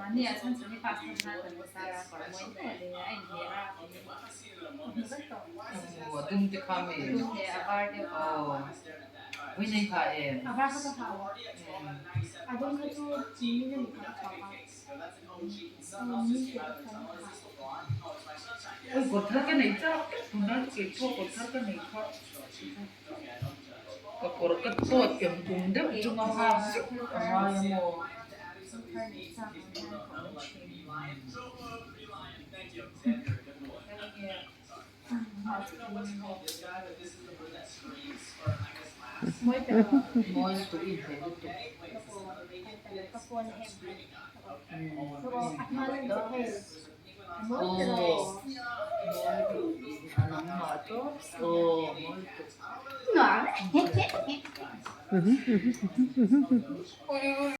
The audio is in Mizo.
Aw a dum te kha mi? Aw ui nei kha em? Ui kawr thar ka nei chak tlat tunlai chu kei pawh kawr thar ka nei kha. Ka kawr ka tawt eng kum deuh chunga hak zeuh a ngai a maw? Mawi lutuk i inhmeh lutuk. Aw mawi lutuk.